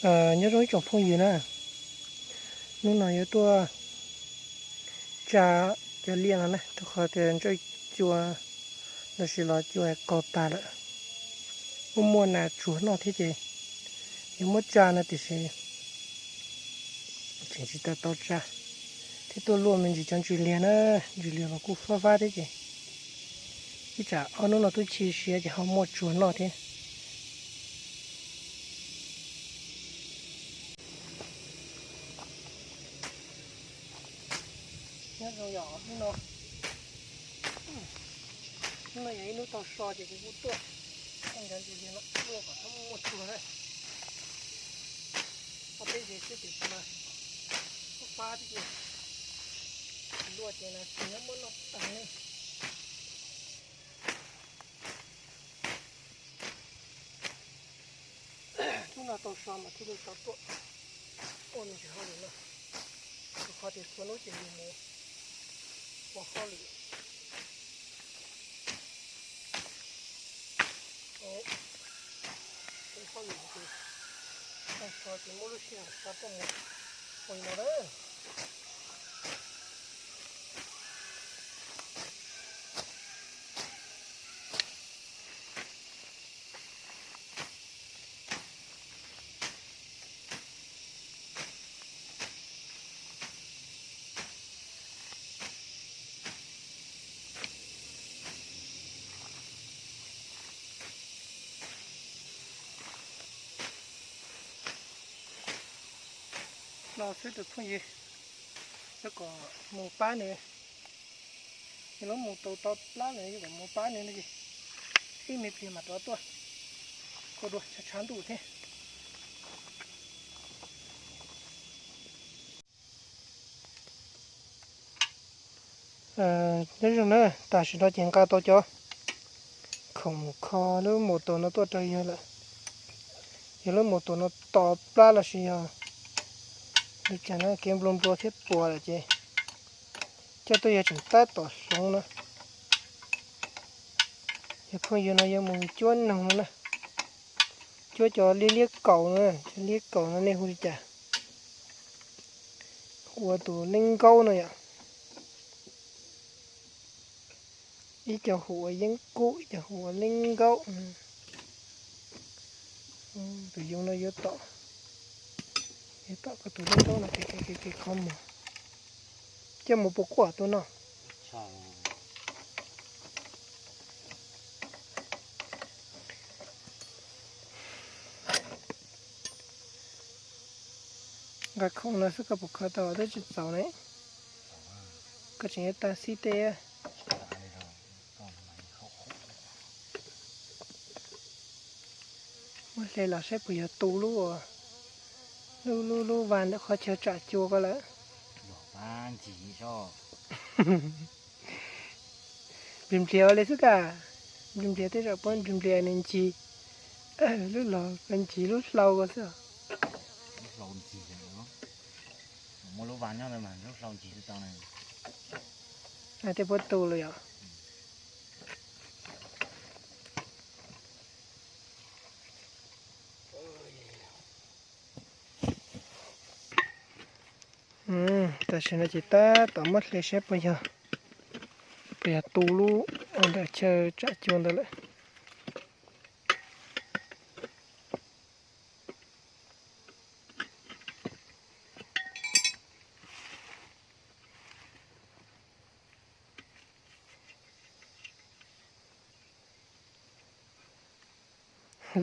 Nyob zoo ib tsoom phooj ywg na, hnub no yuav tuaj tsa cov liaj no na, rau qhov tias ntsawj cua los sis los cua kos tas lawm, kuj muaj nas tsuag noj thiab ces yuav muab tsa no tiam sis tseem tsis tau tau tsa, thiab tuaj luaj me ntsis cov ntsws liag na, ntsws liag los kuj fab fab thiab ces ib tsam ob hnub no twb chim siab ces ho muaj tsuag noj thiab. Nyob zoo yom, hnub no, hnub no yog ib hnub tau so ces kuv kuj tuaj coj cov ntses no luaj kom txhob muaj tsuag na. Ob peb ntses xwb ces mas fab fab ces luaj ces nas tsuag nyob muab noj tag ne. Hnub no tau so mas thiaj li tau tuaj ua me ntsis hauj lwm no, rau qhov tias txhua hnub ces yus mus ua hauj lwm, ua hauj lwm ces tau so ces muab lub sij hawm so tuaj mus ua li no na. Los xwb tus phooj ywg, yuav kom mus pab nws, yog lub mus tau tau plab lawm yuav kom mus pab nws no ces ib me pliag mam rov tuaj, ua dua tshav tshav ntuj thiab. Nyob zoo na, tam sim no ces nqa tau cov khoom kho lub mus tus no tuaj rau yawg lawm. Yog lub mus tus no to plab los sis yog li cas na, kev nplua nplua thiab puas lawm ces coj tuaj yog tseem tab tom hloov no. Yog phooj ywg no yuav mus cuab noog no na, cuab cov liab liab kaus na, cov liab kaus no nej hu li cas? Hu ua tus neeb nkaub no yom. Ib co hu ua yeeb kub, ib co hu ua neeb nkaub. Tus yoov no yuav tom, yuav tom koj tus neeb nkaub no kev kev kev kev qhov muag, coj mus puas kuaj tus no. Nqa khoom no xwb koj puas kho tau twb tsis txaus ne. Koj tseem yuav tag xib teb. Muab hle los saib puas yog tu lub, lub lub lub vas ntawm qhov chaw tsam cua ko lawm. Nplig npliag ua li xwb ka, nplig npliag tej zaum puab nplig npliag nws ncig lub los ncig lub hlau ko xwb. Muaj lub vas nyob ntawd mas lub hlau ncig xwb tau na. Tej puab tu lawm yom. Tam sim no ces tab tom muab hle saib puas yog, puas yog tu lub ntawm chaw tsam cua ntawd lawm.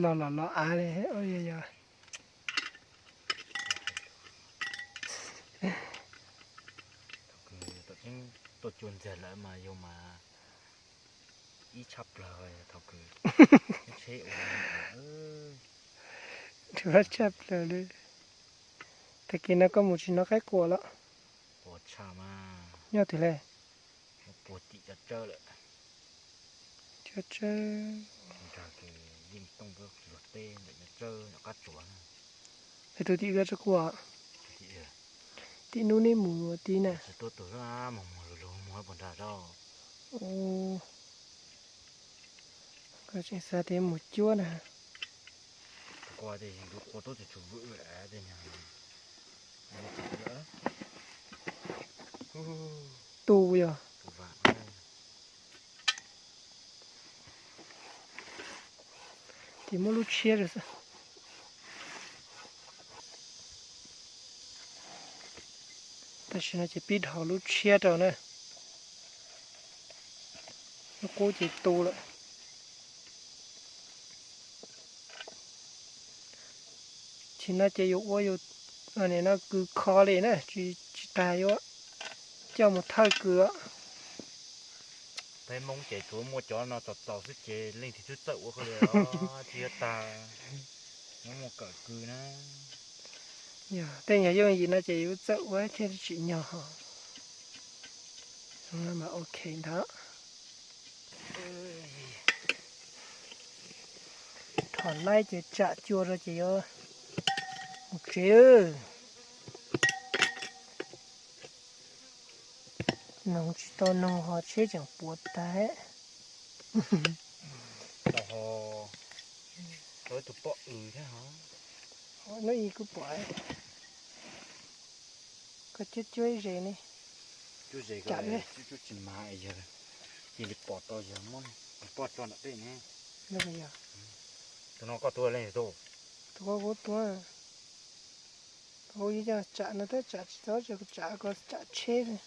Los los los av li, yog yog. Tuaj cua ntxawg lawm mas yog mas ib tshaj plaws thaum kws tsheb ua, rhuav tshaj plaws li. Tag kis no koj mus tsis hnov qaib quas los? Quas tshaj mas. Nyob twg li? Puag tim cov tsawb lawm. Cov tsawb. Nrog kws Yeej Tooj luag teb ntawm cov tsawb ntawm qab tsuas na. Es tus tim koj tsawb quas? Tim nub neb mus tim na. Tsis tuaj tus mus mus lug lug mus puag nrag rau. Koj tseem xav tias mus cuab na. Ua tej ntug qhua tub txhua txhua vwm tej nyog tu yog. Ces muab lub tshiab rau xwb. Tam sim no ces pib dhos lub tshiab rau na. Lub qub ces tu lawm. Tsis no ces yuav ua yus nim no kws kho li na, tsis tas yuav coj mus thawj kws. Peb Hmoob ces tsuav muaj cov no txaus txaus xwb ces leej twg twb txawj ua koj li, tsis yog tas, muab muaj kawm kws na. Yog tej nyuag yooj yim no ces yus txawj ua thiaj tsim nyog ho. Mas ok ntag. Dhos laib ces tsam cua rau ces yuav mus tsev. Noog tsis tau noog ho tsheb tseem puav tag. Tau ho, tau ib tug poj ws thiab ho. Hnub ib kuj pom koj cuab cuab ib zes ne. Cuab zes, cuab tsis mas yawg cia li pom tau yawg muab poj tso nram tej ne. Tus no koj tua leej twg tua? Tus ko kuv tua. Kuv yeej coj tsam no tab tsam tsis tau, kuv tsam ko tsam tsheb xwb.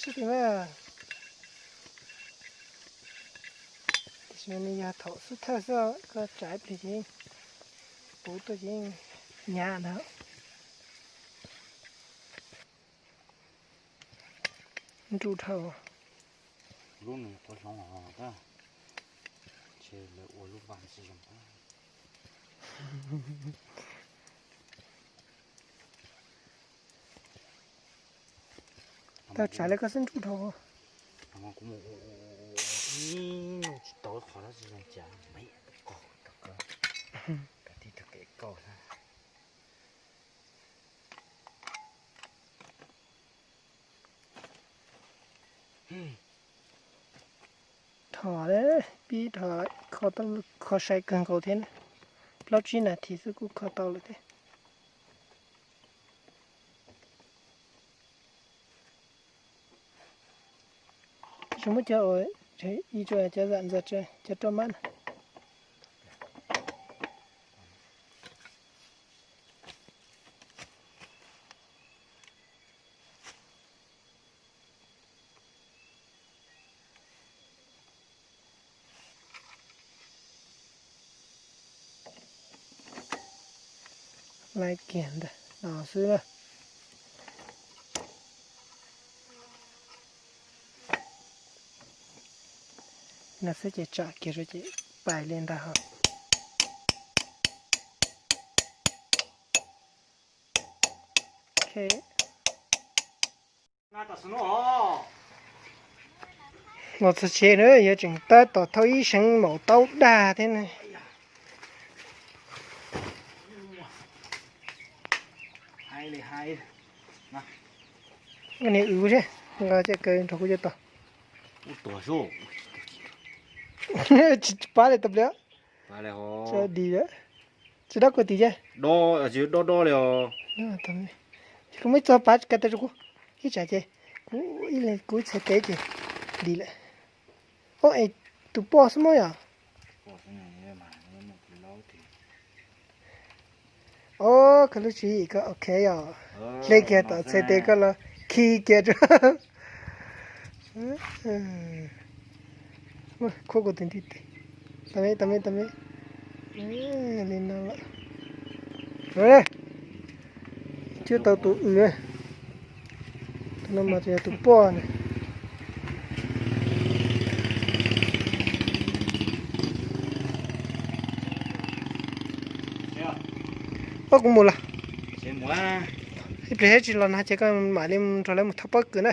Sib tim mas, tiam sis mas nws yog thaum xub thawj xwb, koj tsam ib pliag ces puv tuaj ces hnyav ntag. Nruj dhau. Lub nws qhuav hloov os, ntshe lawv ua lub vaj tsis zoo. Tau tsam li koj xwb nruj dhau. Kuv mus ua ib nub tsis tau qhov dab tsi zoo cas, qaug, kav tib tug kev qaug xwb. Dhos, pib dhos, kho sai kawg nkaus thiab, plaub tsib nas this xwb kuj kho tau lawm thiab. Tsis muab cov ua ib tsuas cov zam ntxas cov roj mab na. Laiv kiag ntawm no xwb na. No xwb ces tsam kiag rau ces pais li ntag ho. Los txog tsev na yuav tseem tab tom thauj ib seev maum taub dag thiab ne. Niag ws thiab, nqa coj kaw nrog kuv coj tau. Tsis pab li tau pliag. Tsis dob kuv tim ces. Kuv muab ib txog pab kaw tau rau kuv ib tsam ces kuv ib leeg kuv ib txhais tes ces dim lawm. Ob es tus poj xwb muab yom. Ob, koj lub tswv yim koj ok yom. Hle kiag tom txhais tes koj los khi kiag rau. Khuab kuv tus ntiv tes. Tau me, tau me, tau me. Li no lawm. Cuab tau tus ws. Tus no mas yog tus poj na. Ob, kuv mus lawm. Ib pliag tsis los na ces koj mam li nrog lawv mus thauj pob kws na.